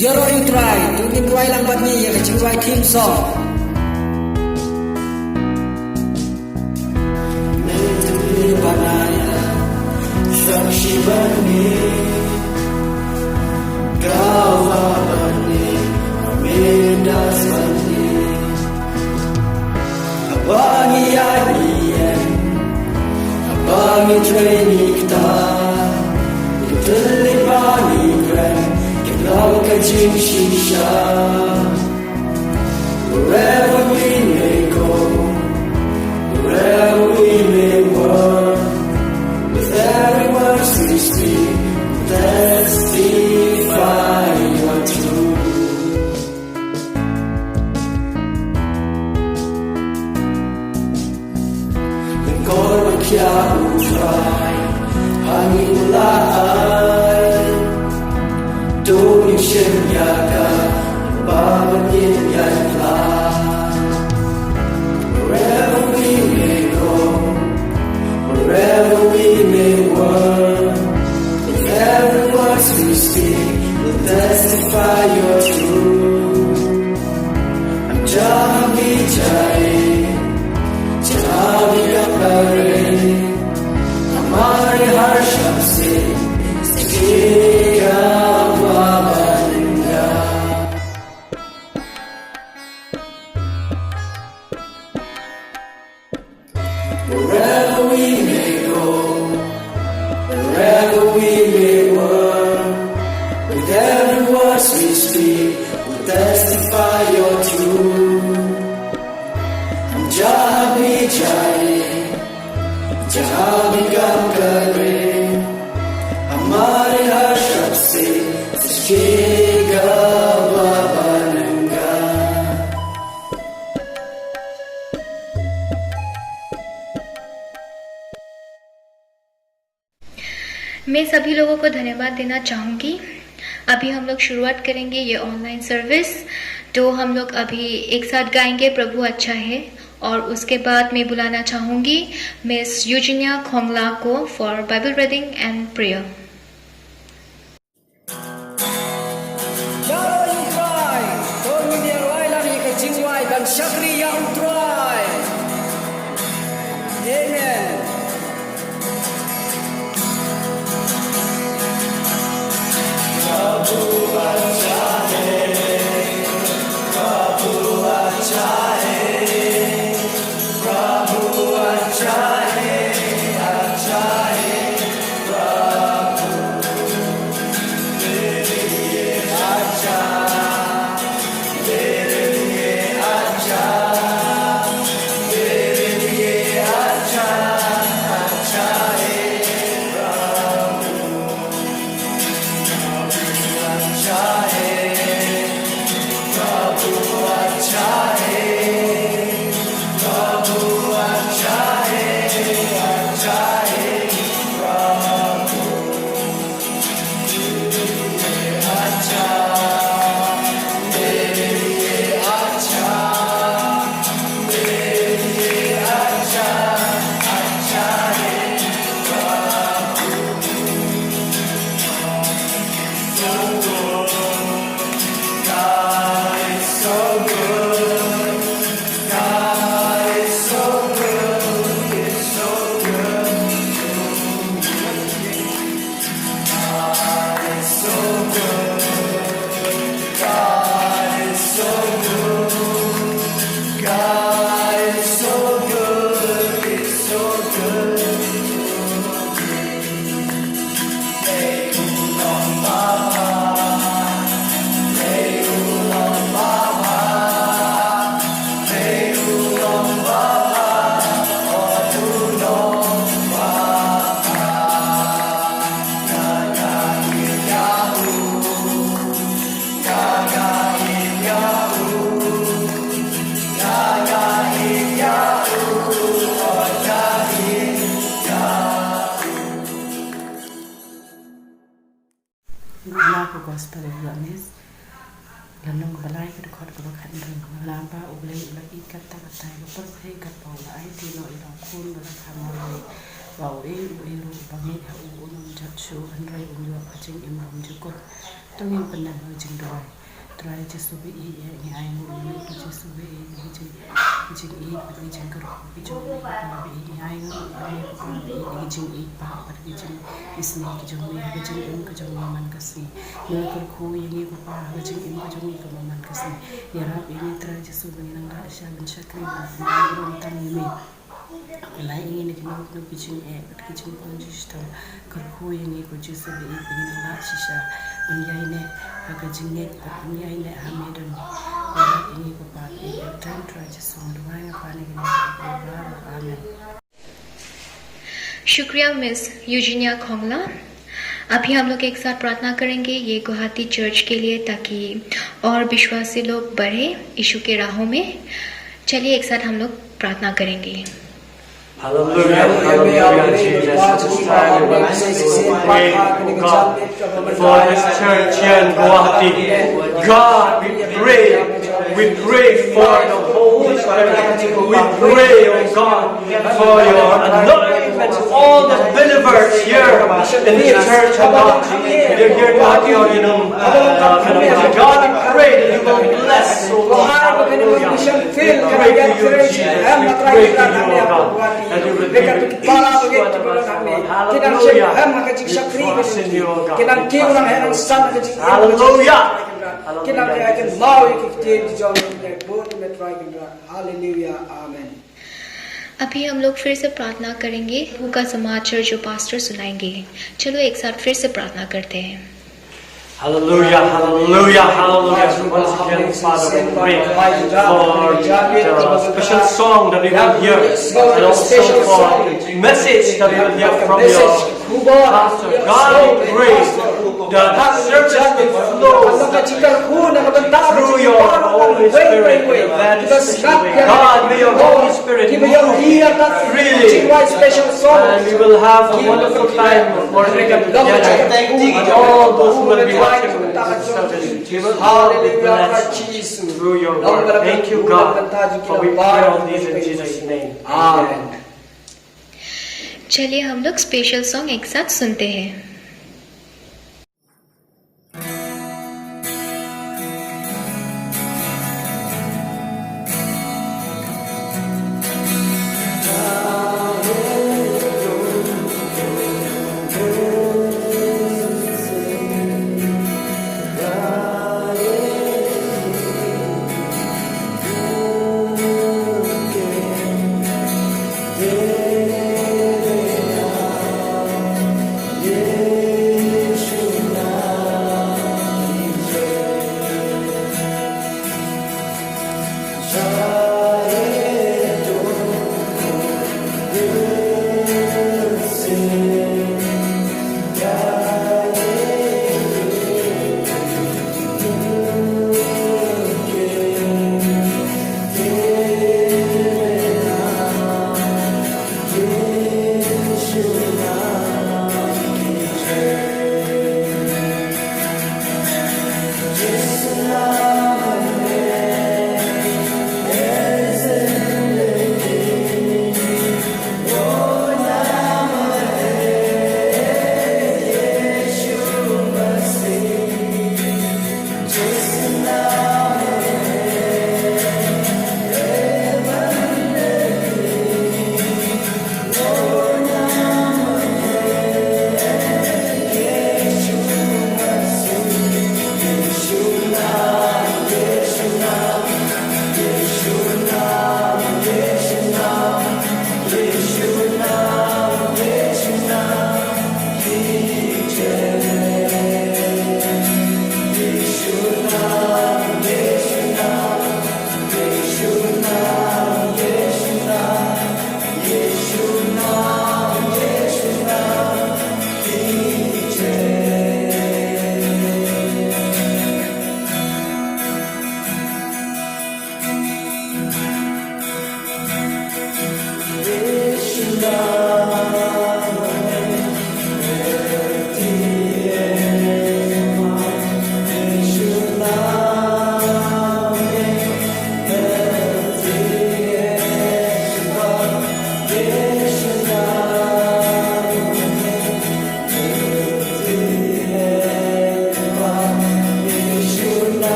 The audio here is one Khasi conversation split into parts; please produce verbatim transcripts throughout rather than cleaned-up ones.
Ïaroh ïa u Trai, to ngin rwai lang bad ngi ïa ka jingrwai theme song. Wherever we may go, wherever we may work, with every word we speak, testify your truth. Leng kor ba khia u Trai ha ngi u la ai. To ngin shim ïa ka ba ngin ïaid lad. Wherever we may go, wherever we may work, with every word we speak, we'll testify your truth. Jaham bichare, jaham bichare, hamare har shab se, sachega wa banenga. Wherever we may go, wherever we may work, with every word we speak, we'll testify your truth. Jaham bichare, jaham bichare, hamare har shab se, sachega wa banenga. मैं सभी लोगों को धन्यवाद देना चाहूँगी। अभी हम लोग शुरुआत करेंगे ये ऑनलाइन सर्विस। तो हम लोग अभी एक साथ गाएंगे प्रभु अच्छा है, और उसके बाद मैं बुलाना चाहूँगी मिस यूजिनिया खोंगला को for Bible reading and prayer. Ïaroh ïa u Trai, to ngin ïaroh lang ïa ka jingrwai ban shakri ïa u Trai. Amen. Nga ka gospel of Ïoannis. Lynnong kaba lai ka dkhot kaba khathynriew. Naba U Blei u la ïeit katta katta ïa ka pyrthei katba u la aiti noh ïa u khun ba la kha marwei, ba uei uei ruh uba ngeit ha u un ym jot shuh hynrei un ïoh ka jingim bymjukut. To ngin pyndem ha ka jingduwai. Trai Jisu ba ïeit, ngi ai nguh ïa me ko Jisu ba ïeit, ïa ka jing, ka jingïeit bad ka jingkyrkhu ka jong me ko Pa ba ïeit, ngi ai nguh ïa me ko Pa ba ïeit, ïa ka jingïeit bad ka jingisnei ka jong me ha ka jingim ka jong ngi man ka sngi. Me la kyrkhu ïa ngi ko Pa ha ka jingim ka jong ngi kaba man ka sngi. Ïarap ïa ngi Trai Jisu ba ngin nang lah shisha ban shakri bad ban burom tang ïa me. Pynlait ïa ngi na ki nongkynnoh ki jingeh bad ki jingpang jingshitom. Kyrkhu ïa ngi ko Jisu ba ïeit ba ngin nang lah shisha ban ïaineh ha ka jingngeit bad ban ïaineh ha me don. Pynlait ïa ngi ko Pa ba ïeit, ha ka kyrteng Trai Jisu nga duwai, nga pan ïa kane ka jingduwai. Amen. शुक्रिया मिस यूजिनिया खोंगला। अभी हम लोग एक साथ प्रार्थना करेंगे ये गुवाहाटी चर्च के लिए, ताकि और विश्वासी लोग बढ़े यीशु के राहों में। चलिए एक साथ हम लोग प्रार्थना करेंगे। Hallelujah, hallelujah, Jesus. This time we pray, oh God, for this church here in Guwahati. God, we pray, we pray for the Holy Spirit. We pray, oh God, for your anointment to all the believers here in the church, oh God. They're here, God, you know, uh, God, we pray that you will bless, oh God, hallelujah. We pray to you, Jesus. We pray to you, oh God, that you will be with each one of us, oh God. Hallelujah. We trust in you, oh God. We trust in you. Hallelujah. Hallelujah. Hallelujah. Amen. अभी हम लोग फिर से प्रार्थना करेंगे, प्रभु का समाचार जो पास्टर सुनाएंगे। चलो एक साथ फिर से प्रार्थना करते हैं। Hallelujah, hallelujah, hallelujah. So once again, Father, we pray for the special song that we will hear, and also for the message that we will hear from your pastor. God, we pray that service will flow through your Holy Spirit in a very special way. God, may your Holy Spirit move freely, and we will have a wonderful time of worshiping together. And all those who will be watching this service, we will all be blessed through your word. Thank you, God, for we pray all these in Jesus' name. Amen. चलिए हम लोग स्पेशल सॉन्ग एक साथ सुनते हैं।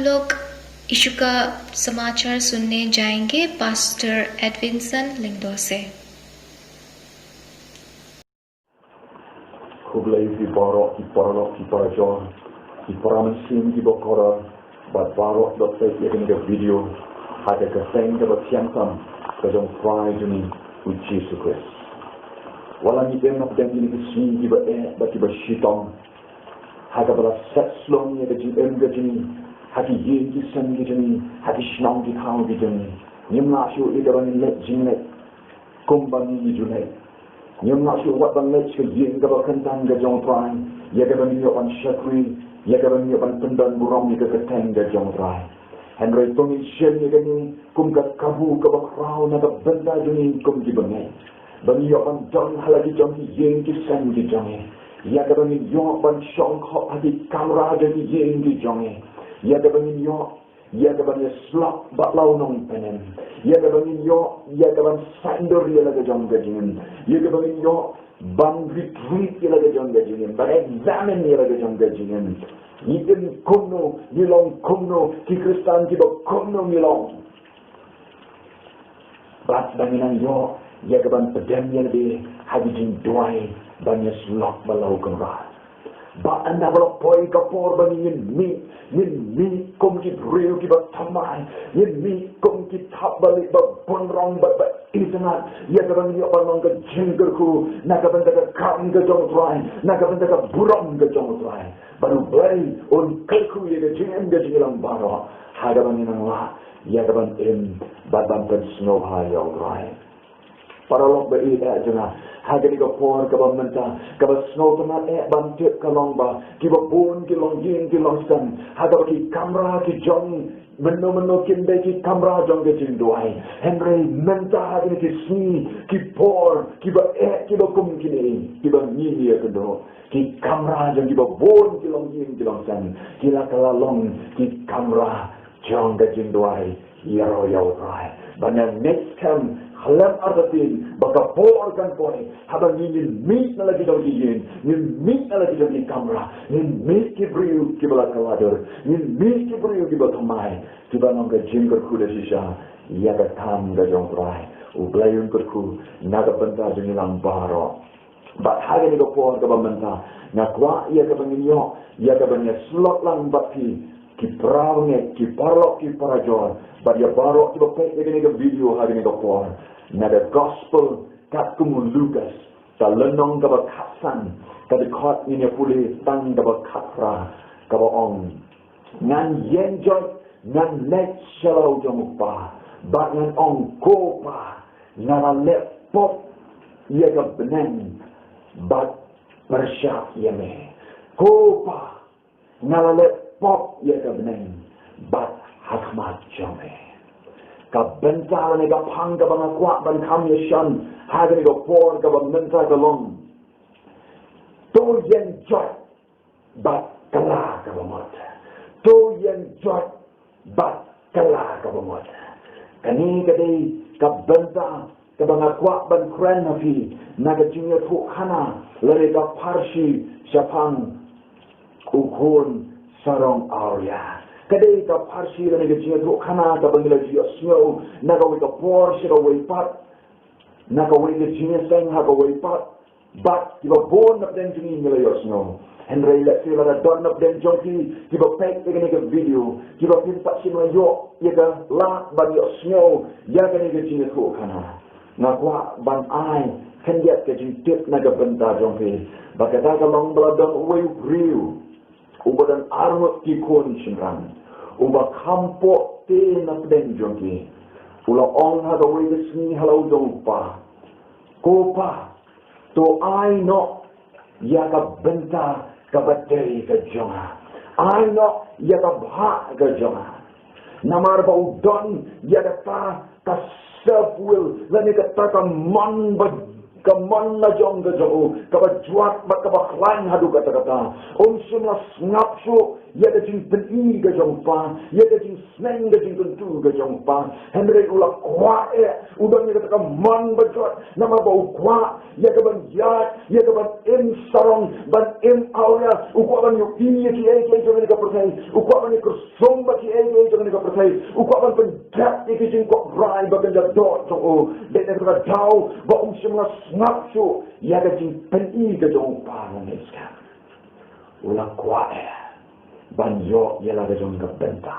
लोग ईशु का समाचार सुनने जाएंगे पास्टर एडविंसन लिंगदोसे। Khublei ïa phi baroh ki paralok ki parajor, ki para mynsiem ki ba kordor, bad baroh kiba peit ïa kane ka video ha ka kyrteng kaba thiang tam ka jong u Trai jong ngi u Jisu Khrist. Wat la ngi im hapdeng kine ki sngi kiba eh bad kiba shitom, ha kaba la set slong ïa ka jingim ka jong ngi ha ki ïing ki sem ki jong ngi, ha ki shnong ki thaw ki jong ngi, ngim lah shuh ïa kaba ngin leit jingleit kumba ngi ju leit. Ngim lah shuh wat ban leit sha ka ïing kaba kyntang ka jong u Trai, ïa kaba ngin ïoh ban shakri, ïa kaba ngin ïoh ban pyndon burom ïa ka kyrteng ka jong u Trai. Hynrei to ngin shim ïa kane kum ka kabu kaba khraw na ka bynta jong ngi kum ki bangeit, ba ngin ïoh ban don ha la ki jong ki ïing ki sem ki jong ngi, ïa kaba ngin ïoh ban shong khop ha ki kamra jong ki ïing ki jong ngi, ïa kaba ngin ïoh ïa ka ban ïasyllok bad la u nongpynim, ïa ka ban ïoh, ïa ka ban saiñdur ïa la ka jong ka jingim, ïa ka ban ïoh ban retreat ïa la ka jong ka jingim, ban examine ïa la ka jong ka jingim. Ngi im kumno, ngi long kumno, ki Khristan kiba kumno ngi long. Bad ba ngin nang ïoh ïa ka ban pdem ïa lade ha ki jingduwai ban ïasyllok bad la u Kynrad. Bad ynda ba la poi ka por ba ngin mih, ngin mih kum ki briew kiba thymmai, ngin mih kum ki thapbalieh ba bun rong bad ba itynnad, ïa ka ban ïoh ban long ka jingkyrkhu na ka bynta ka kam ka jong u Trai, na ka bynta ka burom ka jong u Trai. Bad U Blei un kyrkhu ïa ka jingim ka jingïalang baroh ha ka ban ngin nang lah ïa ka ban im bad ban pynsngewbha ïa u Trai. Paralok ba ïeit eh jong nga, ha kane ka por kaba mynta, kaba sngewtynnat eh ban tip ka long ba kiba bun ki longïing ki longsem, ha kaba ki kamra ki jong mynno mynno kin dei ki kamra jong ka jingduwai. Hynrei mynta ha kine ki sngi, ki por, kiba eh kiba kum kine, kiba ngi ïakynduh, ki kamra jong kiba bun ki longïing ki longsem ki la kylla long ki kamra jong ka jingduwai ïaroh ïa u Trai. Ba ngin ngeit skhem khlem artatien ba ka por kan poi haba ngin mih na la ki jong ki ïing, ngin mih na la ki jong ki kamra, ngin mih ki briew kiba la kylla dur, ngin mih ki briew kiba thymmai, kiba long ka jingkyrkhu da shisha ïa ka kam ka jong u Trai. U Blei un kyrkhu na ka bynta jong ngi lang baroh. Bad ha kane ka por kaba mynta, nga kwah ïa kaba ngin ïoh ïa ka ban ïasyllok lang bad phi, ki para bangeit, ki paralok ki parajor, bad ïa baroh kiba peit ïa kane ka video ha kane ka por, na ka Gospel katkum u Lukas, ka lynnong kaba khatsan, ka dkhot ngin ïa pule tang kaba khatphra, kaba ong: Ngan ïeng joit, ngan leit sha la u jong u Kpa, bad ngan ong: Ko Pa, nga la leh pop ïa ka bneng bad pyrshah ïa me. Ko Pa, nga la leh pop ïa ka bneng bad ha khmat jong me. Ka bynta lane ka phang kaba nga kwah ban kham ïashem ha kane ka por kaba mynta ka long: To ïeng joit bad kylla kaba mut. To ïeng joit bad kylla kaba mut. Kane ka dei ka bynta kaba nga kwah ban kren ha phi na ka jingïathuhkhana lane ka pharshi shaphang u khun sarong awria. Ka dei ka pharshi lane ka jingïathuhkhana kaba ngi la ju ïohsngew na kawei ka por sha kawei pat, na kawei ka jingïaseng ha kawei pat. Bad kiba bun napdeng jong ngi ngi la ïohsngew. Hynrei lehse lada don napdeng jong phi kiba peit ïa kane ka video, kiba phim pat shym la ïoh ïa ka lad ban ïohsngew ïa kane ka jingïathuhkhana, nga kwah ban ai khyndiat ka jingtip na ka bynta jong phi, ba kata ka long ba la don uwei u briew uba don arngut ki khun shynrang, uba kham pok te napdeng jong ki. U la ong ha kawei ka sngi ha la u jong u kpa: Ko Pa, to ai noh ïa ka bynta kaba dei ka jong nga. Ai noh ïa ka bhah ka jong nga. Namar ba u don ïa kata ka sep will lane kata ka mon ba ka mon la jong ka jong u, kaba jwat bad kaba khlaiñ haduh katta katta. Um shym la sngap shuh ïa ka jingpyni ka jong u kpa, ïa ka jingsneng ka jingkyntu ka jong u kpa. Hynrei u la kwah eh, u don ïa kata ka mon ba jwat, namar ba u kwah ïa ka ban ïaid, ïa ka ban im sarong, ban im awria, u kwah ban ïohi ïa kiei kiei jong kane ka pyrthei, u kwah ban ïakyrshong bad kiei kiei jong kane ka pyrthei, u kwah ban pyndep ïa ki jingkwah rai ba kynja doh jong u. Dei na kata ka daw ba um shym la sngap shuh ïa ka jingpyni ka jong u kpa. Ngan ïa sngap, u la kwah eh ban ïoh ïa la ka jong ka bynta.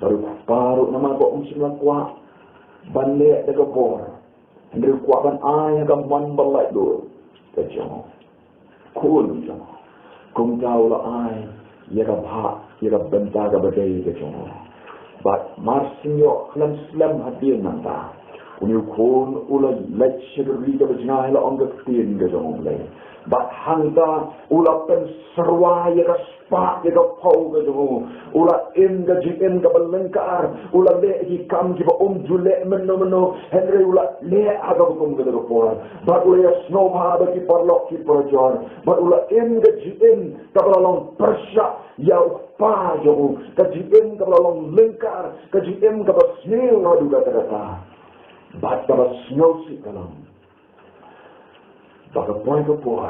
Bad u kpa ruh namar ba um shym la kwah ban leh da ka bor, hynrei u kwah ban ai ha ka mon ba laitluid ka jong u. Khun jong u, kumta u la ai ïa ka bhah, ïa ka bynta kaba dei ka jong u. Bad mar shu ïoh khlem slem hadien nangta, une u khun u la leit sha ka ri kaba jngai, la ong ka ktien ka jong U Blei. Bad hangta u la pynsyrwa ïa ka spah, ïa ka phew ka jong u. U la im ka jingim kaba lyngkar, u la leh ki kam kiba um ju leh mynno mynno, hynrei u la leh ha kaba kum kata ka por. Bad u la ïasngewbha bad ki paralok ki parajor. Bad u la im ka jingim kaba la long pyrshah ïa u kpa jong u, ka jingim kaba la long lyngkar, ka jingim kaba sniew haduh katta katta. Bad kaba sngewsih ka long ba ka poi ka por,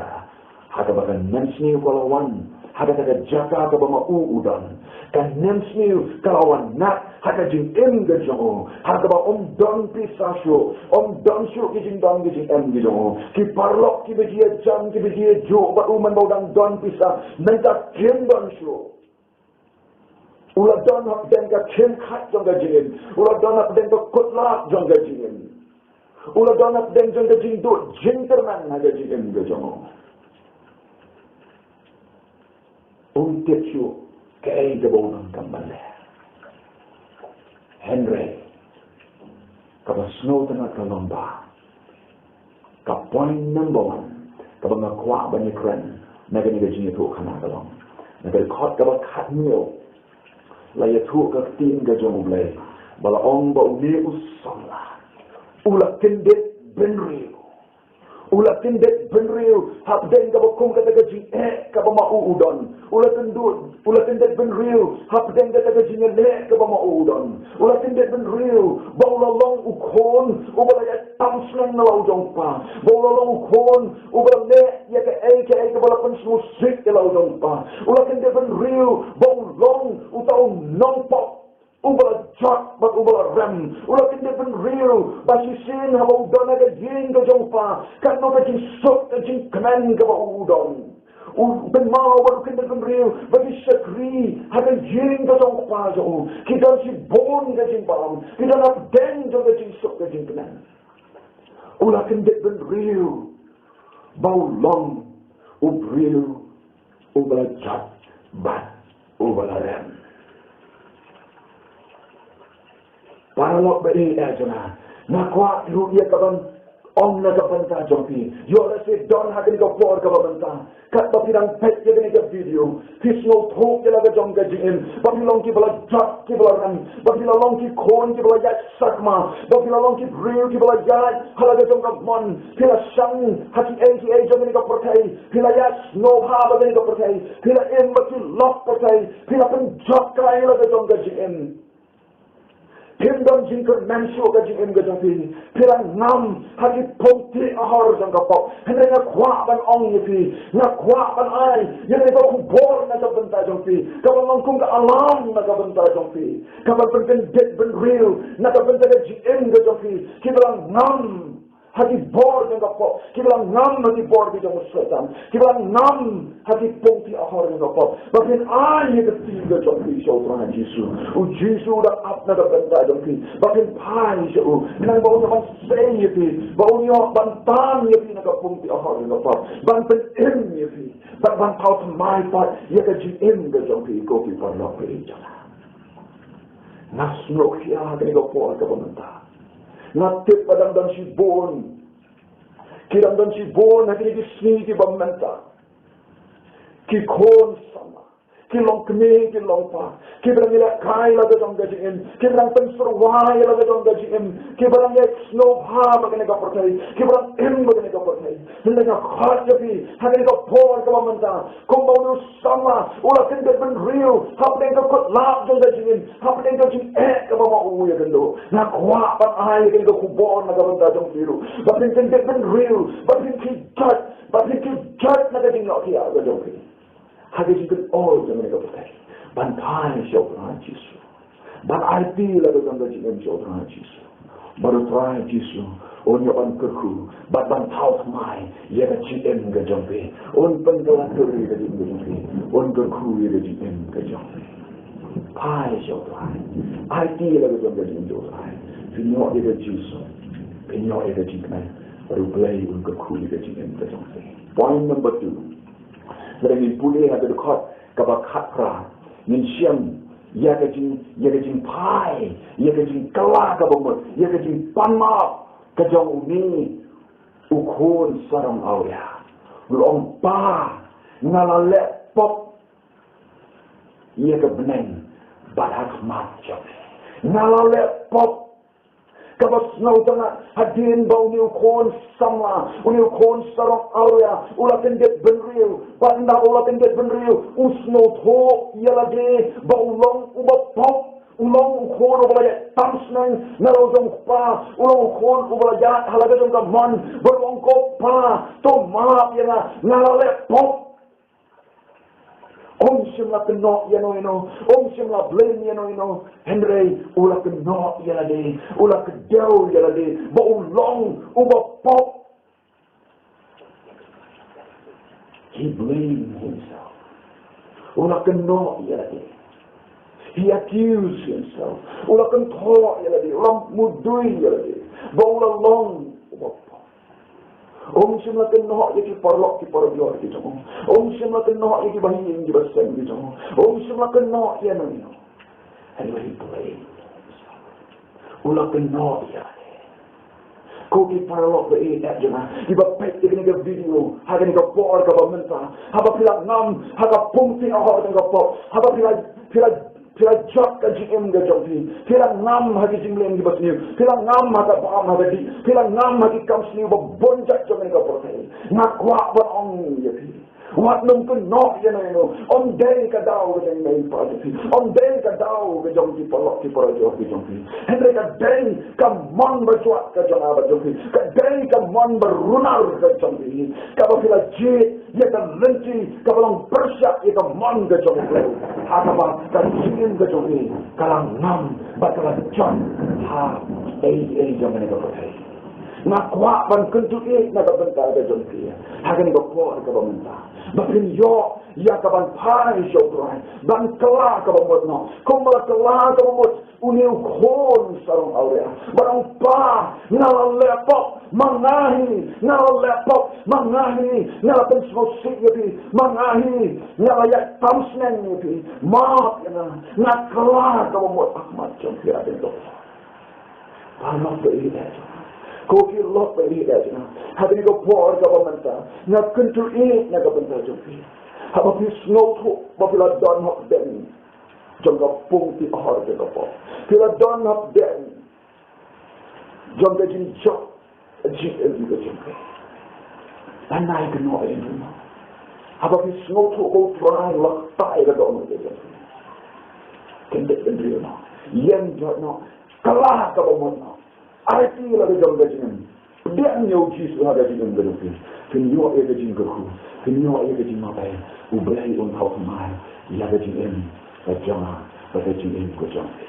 ha kaba ka nemsniew ka la wan ha kata ka jaka kaba ma u u don. Ka nemsniew ka la wan nat ha ka jingim ka jong u, ha kaba um don pisa shuh, um don shuh ki jingdon ki jingem ki jong u. Ki paralok kiba ju ïajan, kiba ju ïajuh bad u man ba u dang don pisa, mynta kim don shuh. U la don hapdeng ka khim khat jong ka jingim. U la don hapdeng ka kut lad jong ka jingim. U la don hapdeng jong ka jingduh jingkyrmen ha ka jingim ka jong u. Um tip shuh kaei kaba u donkam ban leh. Hynrei kaba sngewtynnat ka long ba ka point number one kaba nga kwah ban ïakren na kane ka jingïathuhkhana ka long, na ka dkhot kaba khathynñiew, la ïathuh ka ktien ka jong U Blei ba la ong ba une u samla u la kyndit bynriew. U la kyndit bynriew hapdeng kaba kum kata ka jingeh kaba ma u u don. U la kyndit, u la kyndit bynriew hapdeng kata ka jingeh kaba ma u u don. U la kyndit bynriew ba u la long u khun uba la ïatam sneng na la u jong u kpa. Ba u la long u khun uba la leh ïa kaei kaei kaba la pynsngewsih ïa la u jong u kpa. U la kyndit bynriew ba u long uta u nongpop uba la jot bad uba la rem. U la kyndit bynriew ba shisien haba u don ha ka ïing ka jong u kpa, katno ka jingsuk ka jingkmen kaba u don. U kynmaw bad u kyndit bynriew ba ki shakri ha ka ïing ka jong u kpa jong u ki don shibun ka jingbam, ki don hapdeng jong ka jingsuk ka jingkmen. U la kyndit bynriew ba u long u briew uba la jot bad uba la rem. Paralok ba ïeit jong nga, nga kwah ruh ïa ka ban ong na ka bynta jong phi. Ïoh lehse don ha kane ka por kaba mynta, katba phi dang peit ïa kane ka video, phi sngewthuh ïa la ka jong ka jingim ba phi long kiba la jot kiba la rem, ba phi la long ki khun kiba la ïaid sakma, ba phi la long ki briew kiba la ïaid ha la ka jong ka mon. Phi la shang ha kiei kiei jong kane ka pyrthei. Phi la ïasngewbha bad kane ka pyrthei. Phi la im bad ki lok pyrthei. Phi la pynjot kai ïa la ka jong ka jingim. Phim don jingkyrmen shuh ka jingim ka jong phi. Phi la ngam ha ki pung ti ahor jong ka pop. Hynrei nga kwah ban ong ïa phi, nga kwah ban ai ïa kane ka khubor na ka bynta jong phi, ka ban long kum ka alarm na ka bynta jong phi, ka ban pynkyndit bynriew na ka bynta ka jingim ka jong phi. Kiba la ngam ha ki bor jong ka pop, kiba la ngam ha ki bor ki jong u Soitan, kiba la ngam ha ki pung ti ahor jong ka pop, ba phin ai ïa ka kti ka jong phi sha u Trai Jisu. U Jisu u dang ap na ka bynta jong phi ba phin phai sha u, khnang ba un ïoh ban sei ïa phi, ba un ïoh ban tan ïa phi na ka pung ti ahor jong ka pop, ban pynim ïa phi, ban ban thaw thymmai pat ïa ka jingim ka jong phi, ko ki paralok ba ïeit jong nga. Nga sngewkhia ha kane ka por kaba mynta. Nga tip ba dang don shibun, ki dang don shibun ha kine ki sngi kiba mynta, ki khun samla, ki long kmie, ki long kpa, kiba dang ïalehkai la ka jong ka jingim, kiba dang pynsyrwa ïa la ka jong ka jingim, kiba dang ïasngewbha bad kane ka pyrthei, kiba dang im bad kane ka pyrthei. Hynrei nga khot ïa phi ha kane ka por kaba mynta, kumba u samla u la kyndit bynriew hapdeng ka kut lap jong ka jingim, hapdeng ka jingeh kaba ma u ïakynduh. Nga kwah ban ai ïa kane ka khubor na ka bynta jong phi ruh, ba phin kyndit bynriew, ba phin khie jait, ba phin khie jait na ka jingïohthiah ka jong phi. Ha ka jingkynmaw jong kane ka pyrthei, ban phai sha U Trai Jisu, ban aiti la ka jong ka jingim sha U Trai Jisu. Bad U Trai Jisu un ïoh ban kyrkhu bad ban thaw thymmai ïa ka jingim ka jong phi. Un pynkylla ïa ka jingim ka jong phi. Un kyrkhu ïa ka jingim ka jong phi. Phai sha U Trai, aiti la ka jong ka jingim sha U Trai. Phin ïoh ïa ka jingsuk, phin ïoh ïa ka jingkmen, bad U Blei un kyrkhu ïa ka jingim ka jong phi. Point number two. Lada ngin pule ha ka dkhot kaba khatphra, ngin shem ïa ka jing, ïa ka jingphai, ïa ka jingkylla kaba mut, ïa ka jingpanmap ka jong une u khun sarong awria. U ong, Pa, nga la leh pop ïa ka bneng bad ha khmat jong me. Nga la leh pop. Kaba sngewtynnat, hadien ba une u khun samla, une u khun sarong awria u la kyndit bynriew, bad ynda u la kyndit bynriew, u sngewthuh ïa lade ba u long uba pop, u long u khun uba la ïaid tam sneng na la u jong u kpa, u long u khun uba la ïaid ha la ka jong ka mon, bad u ong, Ko Pa, to map ïa nga, nga la leh pop. Um shym la kynnoh ïano ïano, um shym la blame ïano ïano, hynrei u la kynnoh ïa lade, u la kdew ïa lade ba u long uba pop. He blamed himself. U la kynnoh ïa lade. He accused himself. U la kynthoh ïa lade, u la mudui ïa lade ba u la long uba pop. Um shym la kynnoh ïa ki paralok ki parajor ki jong u. Um shym la kynnoh ïa ki bahaïing ki baseng ki jong u. Um shym la kynnoh ïano ïano. Hynrei u la, u la kynnoh ïa lade. Ko ki paralok ba ïeit jong nga, kiba peit ïa kane ka video ha kane ka por kaba mynta, haba phi la ngam ha ka pung tynriew jong ka pop, haba phi la, phi la phi la jot ka jingim ka jong phi, phi la ngam ha ki jingmlien kiba sniew, phi la ngam ha ka bam ha ka dih, phi la ngam ha ki kam sniew ba bun jait jong kane ka pyrthei. Nga kwah ban ong ïa phi, wat nym kynnoh ïano ïano. Ym dei ka daw ka jong i mei i pa jong phi, ym dei ka daw ka jong ki paralok ki parajor ki jong phi, hynrei ka dei ka mon bajot ka jong nga bad jong phi, ka dei ka mon barunar ka jong phi, kaba phi la jied ïa ka lynti kaba long pyrshah ïa ka mon ka jong U Blei, ha kaba ka jingim ka jong phi ka la ngam bad ka la jot ha ei ei jong kane ka pyrthei. Nga kwah ban kyntu ïa na ka bynta ka jong phi ha kane ka por kaba mynta, ba phin ïoh ïa ka ban phai sha U Trai, ban kylla kaba mut noh, kumba la kylla kaba mut une u khun sarong awria, ba ong, Pa, nga la leh pop, ma nga hi, nga la leh pop, ma nga hi, nga la pynsngewsih ïa phi, ma nga hi, nga la ïaid tam sneng ïa phi, map ïa nga, nga kylla kaba mut ha khmat jong phi, ha kane ka por. Paralok ba ïeit jong nga, ko ki lok ba ïeit jong nga, ha kane ka por kaba mynta, nga kyntu ïa na ka bynta jong phi, haba phi sngewthuh ba phi la don hapdeng jong ka pung tynriew jong ka pop, phi la don hapdeng jong ka jingjop jingim ka jong phi, ban ai kynnoh ïa u. Haba phi sngewthuh ba U Trai u la kta ïa ka dohnud ka jong phi, kyndit bynriew noh, ïeng jot noh, kylla kaba mut noh, aiti la ka jong ka jingim, pdiang ïa U Jisu ha ka jingim ka jong phi, phin ïoh ïa ka jingkyrkhu, phin ïoh ïa ka jingmap ei, U Blei un thaw thymmai ïa ka jingim ka jong nga bad ka jingim ka jong phi.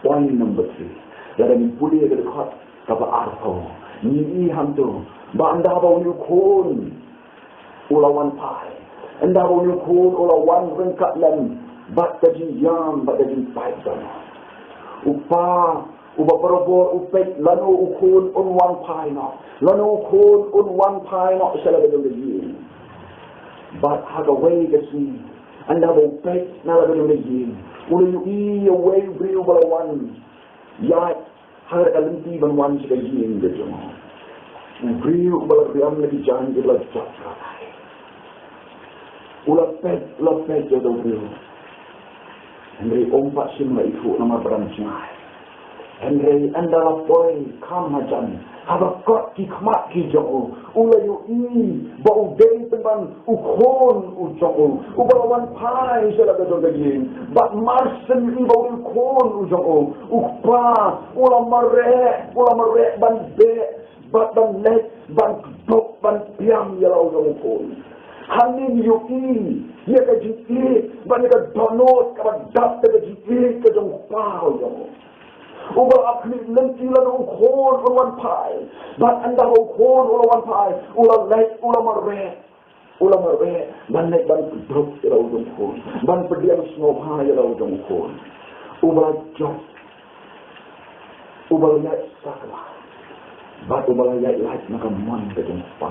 Point number three. Lada ngin pule ïa ka dkhot kaba arphew, ngi i hangto ba ynda ba une u khun u la wan phai, ynda ba une u khun u la wan ryngkat lem bad ka jingïam bad ka jingpait jong u, u kpa uba barabor u peit lano u khun un wan phai noh, lano u khun un wan phai noh sha la ka jong ka ïing. Bad ha kawei ka sngi, ynda ba u peit na la ka jong ka ïing, u la ïohi ïa uwei u briew uba la wan ïaid ha ka lynti ban wan sha ka ïing ka jong u. U briew uba la riam na ki jaiñ kiba la jot kyrhai. U la peit, u la peit ïa uta u briew. Hynrei um pat shym la ithuh namar ba dang jngai. Hynrei ynda la poi kham hajan, haba kot ki khmat ki jong u, u la ïohi ba u dei tang ban u khun u jong u, uba la wan phai sha la ka jong ka ïing. Bad mar shen u ïohi ba u dei u khun u jong u, u kpa u la mareh, u la mareh ban beh, bad ban leit ban kdup ban piam ïa la u jong u khun. Hangne ngi ïohi ïa ka jingïeit bad ïa ka dohnud kaba dap da ka jingïeit ka jong u kpa u jong u. Uba la khmih lynti lada u khun un wan phai. Bad ynda u khun u la wan phai, u la leit, u la mareh. U la mareh ban leit ban kdup ïa la u jong u khun, ban pdiang sngewbha ïa la u jong u khun. Uba la jop, uba la ïaid sakla, bad uba la ïaid lait na ka mon ka jong u kpa.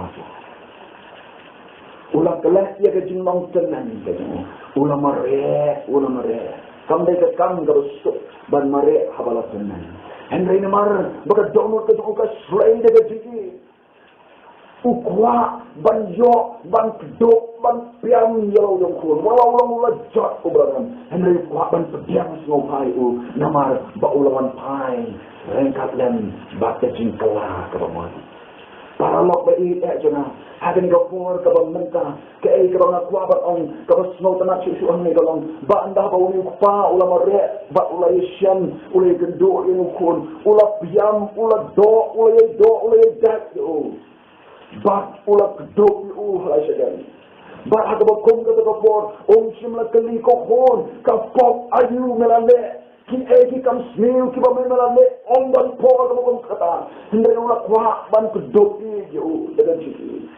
U la klet ïa ka jinglong tynrai ka jong u. U la mareh, u la mareh. Kam dei ka kam kaba suk ban mareh haba la tynrai. Hynrei namar ba ka dohnud ka jong u ka shlei da ka jingïeit, u kwah ban ïoh ban kdup ban piam ïa la u jong u khun. Wat la u long u la jot uba la rem, hynrei u kwah ban pdiang sngewbha ïa u namar ba u la wan phai ryngkat lem bad ka jingkylla kaba mut. Paralok ba ïeit eh jong nga, ha kane ka por kaba mynta, kaei kaba nga kwah ban ong, kaba sngewtynnat shuh shuh hangne ka long ba ynda ba une u kpa u la mareh bad u la ïashem, u la ïakynduh ïa une u khun, u la piam, u la doh, u la ïai doh, u la ïai dait ïa u. Bad u la kdup ïa u ha la shadem. Bad ha kaba kum kata ka por, um shym la kylli ko khun, ka pop aïu me la leh, kiei ki kam sniew kiba me me la leh, ym don por kaba kum kata. Hynrei u la kwah ban kdup ïa u da ka jingïeit.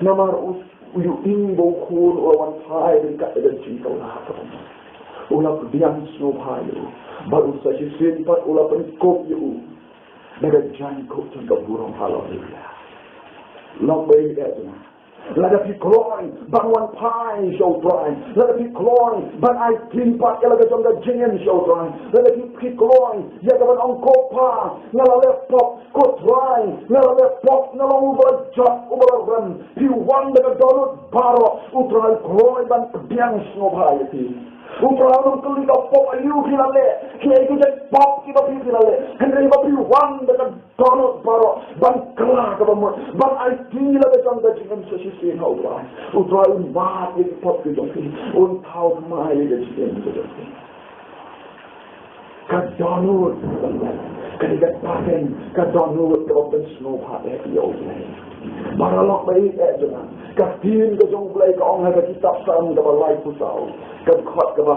Namar u, u ïohi ba u khun u la wan phai ryngkat da ka jingkylla kaba mut. U la pdiang sngewbha ïa u. Bad u sa shisien pat u la pynkup ïa u da ka jaiñkup jong ka burom. Haleluya. Lok ba ïeit eh jong nga, lada phi kloi ban wan phai sha U Trai, lada phi kloi ban aiti pat ïa la ka jong ka jingim sha U Trai, lada phi, phi kloi ïa ka ban ong, ko Pa, nga la leh pop, ko Trai, nga la leh pop, nga long uba la jot, uba la rem, phi wan da ka dohnud baroh, U Trai u kloi ban pdiang sngewbha ïa phi. U Trai um kylli ka pop aïu phi la leh, kiei ki jait pop kiba phi, phi la leh, hynrei ba phi wan da ka dohnud baroh ban kylla kaba mut, ban aiti la ka jong ka jingim sa shisien ha U Trai. U Trai un map ïa ki pop ki jong phi, un thaw thymmai ïa ka jingim ka jong phi. Ka dohnud, ka dei ka pateng, ka dohnud kaba pynsngewbha eh ïa U Blei. Paralok ba ïeit eh jong nga, ka ktien ka jong U Blei ka ong ha ka kitab Salm kaba laiphew saw, ka dkhot kaba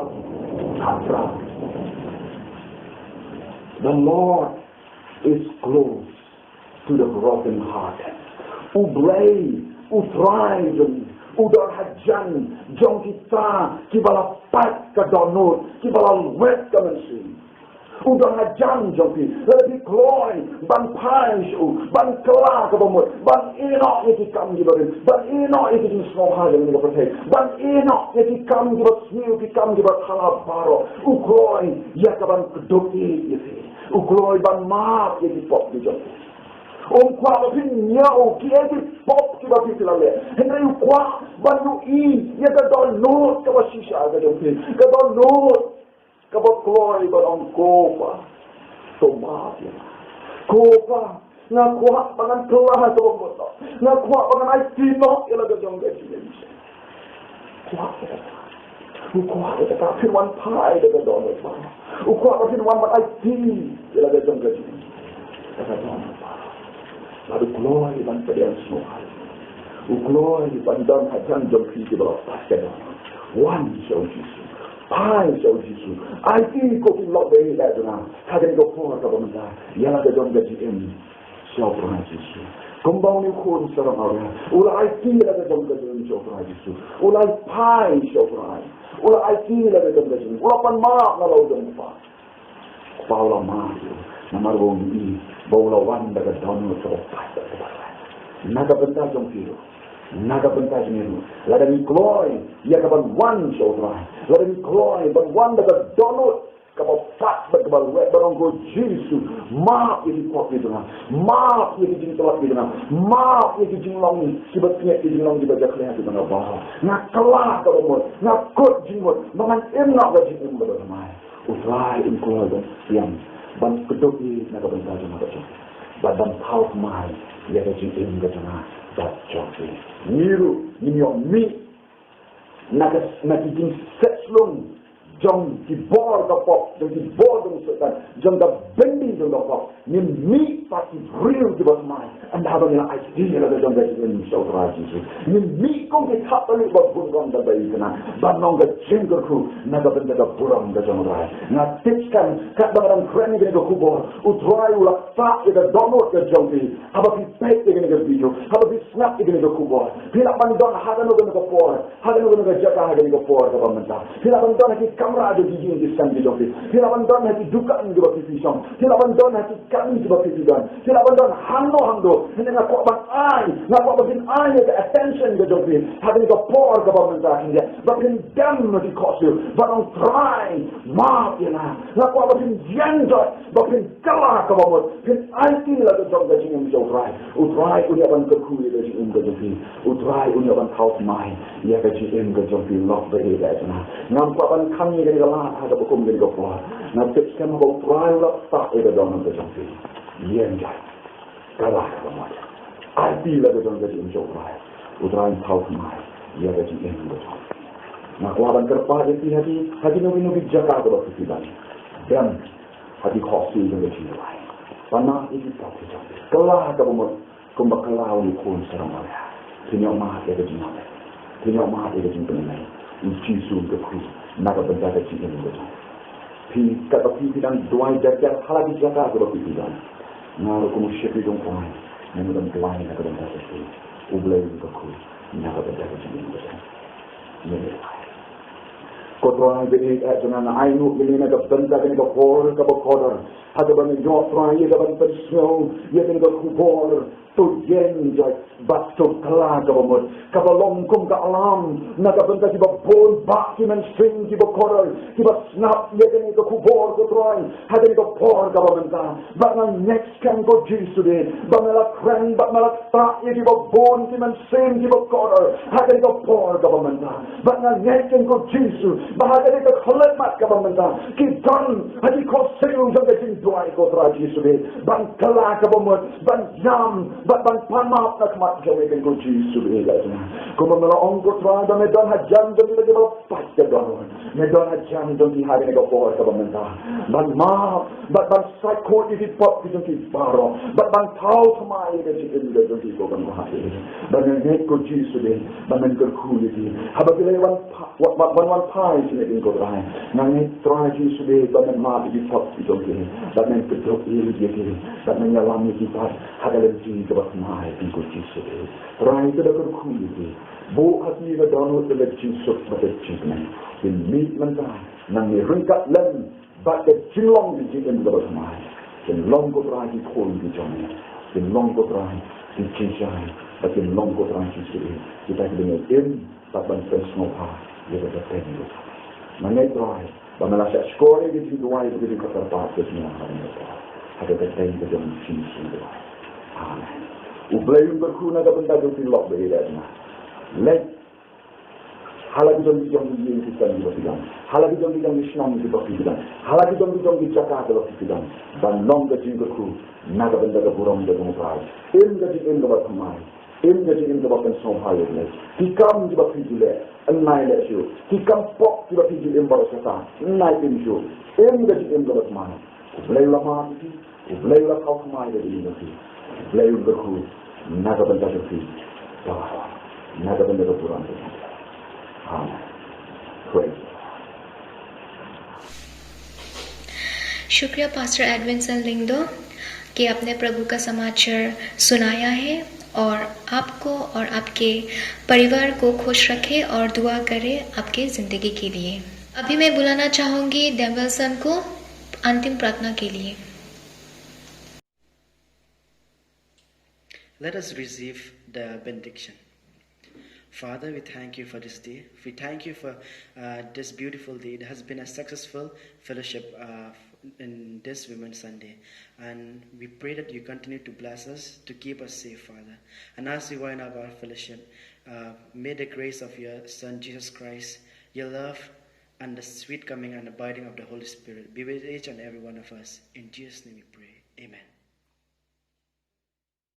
khatphra. The Lord is close to the broken heart. U Blei, U Trai jong ngi, u don hajan jong kita kiba la pait ka dohnud, kiba la lwet ka mynsiem. U don hajan jong phi, lada phi kloi ban phai sha u, ban kylla kaba mut, ban ïehnoh ïa ki kam kiba rim, ban ïehnoh ïa ki jingsngewbha jong kane ka pyrthei, ban ïehnoh ïa ki kam kiba sniew, ki kam kiba khala baroh. U kloi ïa ka ban kdup ïa phi. U kloi ban map ïa ki pop ki jong phi. Um kwah ba phin ñiew kiei ki pop kiba phi, phi la leh. Hynrei u kwah ban ïohi ïa ka dohnud kaba shisha ka jong phi. Ka dohnud kaba kloi ban ong, ko Pa, to map ïa nga. Ko Pa, nga kwah ba ngan kylla kaba mut noh. Nga kwah ba ngan aiti noh ïa la ka jong ka jingim. Kwah kata. U kwah kata, phin wan phai da ka dohnud baroh. U kwah ba phin wan ban aiti ïa la ka jong ka jingim da ka dohnud baroh. Bad u kloi ban pdiang sngewbha. U kloi ban don hajan jong phi kiba la pait ka dohnud. Wan sha U Jisu. Phai sha U Jisu. Aiti, ko ki lok ba ïeit eh jong nga, ha kane ka por kaba mynta, ïa la ka jong ka jingim sha U Trai Jisu. Kumba une u khun sarong awria u la aiti ïa la ka jong ka jingim sha U Trai Jisu, u la phai sha U Trai, u la aiti ïa la ka jong ka jingim, u la pan map na la u jong u kpa. Kpa u la map ïa u namar ba u ïohi ba u la wan da ka dohnud kaba pait kaba pait. Na ka bynta jong phi ruh, na ka bynta jong ngi ruh, lada ngi kloi ïa ka ban wan sha U Trai, lada ngi kloi ban wan da ka dohnud kaba pat bad kaba lwet, ban ong, ko Jisu, map ïa ki pop ki jong nga, map ïa ki jingtlot ki jong nga, map ïa ki jinglong kiba tngit, ki jinglong kiba jakhlia ki jong nga baroh. Nga kylla kaba mut, nga kut jingmut ba ngan im noh ka jingim kaba thymmai. U Trai un khlaiñ ban ïam, ban kdup ïa na ka bynta jong nga bad jong phi, bad ban thaw thymmai ïa ka jingim ka jong nga bad jong phi. Ngi ruh ngin ïoh mih na ka, na ki jingset slung jong ki bor ka pop, jong ki bor jong Soitan, jong ka byndi jong ka pop. Ngin mih pat ki briew kiba thymmai, ynda ba ngi la aiti ïa la ka jong ka jingim sha U Trai Jisu. Ngin mih kum ki thapniang ba bun rong ban ïa kane, ban long ka jingkyrkhu na ka bynta ka burom ka jong U Trai. Nga tip skhem katba nga dang kren ïa kane ka khubor, U Trai u la ktah ïa ka dohnud ka jong phi. Haba phi peit ïa kane ka video, haba phi sngap ïa kane ka khubor, phi lah ban don ha kano kano ka por, ha kano kano ka jaka, ha kane ka por kaba mynta. Phi lah ban don ha ki kamra jong ki ïing ki sem ki jong phi. Phi lah ban don ha ki dukan kiba phi phi shong. Phi lah ban don ha ki kali kiba phi phi don. Phi lah ban don hangno hangno. Hynrei nga kwah ban ai, nga kwah ba phin ai ïa ka attention ka jong phi ha kane ka por kaba mynta, khyndiat ba phin dem ha ki khohsiew, ban ong, Trai, map ïa nga. Nga kwah ba phin ïeng jot, ba phin kylla kaba mut, phin aiti la ka jong ka jingim sha U Trai. U Trai un ïa ban kyrkhu ïa ka jingim ka jong phi. U Trai un ïa ban thaw thymmai ïa ka jingim ka jong phi, lok baieit baieit na. Ngam kwah ban khang ïa kane ka lad ha kaba kum kane ka por. Nga tip skhem ba U Trai u la ktah ïa ka dohnud ka jong phi. Ïeng jot, kylla kaba mut, aiti la ka jong ka jingim sha U Trai. U Trai un thaw thymmai ïa ka jingim ka jong phi. Nga kwah ban kyrpad ïa phi ha ki, ha kino kino ki jaka kaba phi phi don. Dem ha ki khohsiew jong ka jingduwai. Pan map ïa ki pop ki jong phi. Kylla kaba mut, kumba kylla u khun sarong awria. Phin ïoh map ïa ka jingngeit. Phin ïoh map ïa ka jingpynlong. U Jisu un kyrkhu na ka bynta ka jingim ka jong phi. Phi, katba phi phi dang duwai jar jar ha la ki jaka kaba phi phi don, nga ruh kum u shakri jong U Trai, ngan ïa duwai na ka bynta ka jong phi. U Blei un kyrkhu na ka bynta ka jingim ka jong phi. Ngin ïa duwai. Ko Trai baieit, eh, jong nga, nga ai nguh ïa ngi na ka bynta kane ka por kaba kordor, ha kaba ngi ïoh, Trai, ïa ka ban pynsngew ïa kane ka khubor. To ïeng jot bad to kylla kaba mut, kaba long kum ka alarm na ka bynta kiba bun bah ki mynsiem kiba kordor, kiba sngap ïa kane ka khubor, ko Trai, ha kane ka por kaba mynta. Bad nga ngeit skhem, ko Jisu, de ba me la kren bad me la ktah ïa kiba bun ki mynsiem kiba kordor ha kane ka por kaba mynta. Bad nga ngeit skhem, ko Jisu, ba ha kane ka khyllipmat kaba mynta ki don ha ki khohsiew jong ka jingduwai, ko Trai Jisu, de ban kylla kaba mut, ban ïam bad ban pan map na khmat jong me, ko Jisu, de. Kumba me la ong, ko Trai, ba me don hajan jong ki, ba ki ba la pait ka dohnud. Me don hajan jong ki ha kane ka por kaba mynta, ban map bad ban sait khuid ïa ki pop ki jong ki baroh, bad ban thaw thymmai ïa ka jingim ka jong ki, ko Kynrad. Bad nga ngeit, ko Jisu, de ba men kyrkhu ïa ki haba ki la wan pha-, wan, wan, wan phai sha me, ko Trai. Nga ngeit, Trai Jisu, de ba men map ïa ki pop ki jong ki, bad men kdup ïa ki, bad men ïalam ïa ki pat ha ka lynti kaba thymmai, ko Jisu, de. Trai, to da kyrkhu ïa ki. Buh ha ki ka dohnud, da ka jingsuk bad ka jingkmen. Kin mih mynta, nang ïa ryngkat lem bad ka jinglong ka jingim kaba thymmai. Kin long, ko Trai, ki khun ki jong me. Kin long, ko Trai, ki jingshai. Bad kin long, ko Trai, ki jingim, kita kiba ngi im bad ban pynsngewbha ïa ka kyrteng jong me. Nga ngeit, Trai, ba me la shah shkor ïa ka jingduwai bad ka jingkyrpad ka jong ngi ha kane ka por, ha ka kyrteng ka jong U Jisu. Amen. U Blei un kyrkhu na ka bynta jong phi, lok baieit na. Leit ha la ki jong ki jong ki ïing ki sem kiba phi don, ha la ki jong ki jong ki shnong kiba phi don, ha la ki jong ki jong ki jaka kiba phi don, ban long ka jingkyrkhu na ka bynta ka burom ka jong U Trai. Im ka jingim kaba thymmai, im ka jingim kaba pynsngewbha ïa U Blei. Ki kam kiba phi ju leh, yn nai leh shuh. Ki kam pop kiba phi ju im baroh shi katta, yn nai im shuh. Im ka jingim kaba thymmai. U Blei u la map ïa phi, U Blei u la thaw thymmai ïa ka jingim jong phi. U Blei un kyrkhu na ka bynta jong phi, na ka bynta ka burom jong phi. Amen. Praise the Lord. शुक्रिया पास्टर एडविंसन लिंगदो कि आपने प्रभु का समाचार सुनाया है, और आपको और आपके परिवार को खुश रखे और दुआ करें आपके जिंदगी के लिए। अभी मैं बुलाना चाहूंगी डेविलसन को अंतिम प्रार्थना के लिए। Let us receive the benediction. Father, we thank you for this day. We thank you for uh, this beautiful day. It has been a successful fellowship uh, in this Women's Sunday. And we pray that you continue to bless us, to keep us safe, Father. And as we wind up our fellowship, uh, may the grace of your Son, Jesus Christ, your love, and the sweet coming and abiding of the Holy Spirit be with each and every one of us. In Jesus' name we pray. Amen.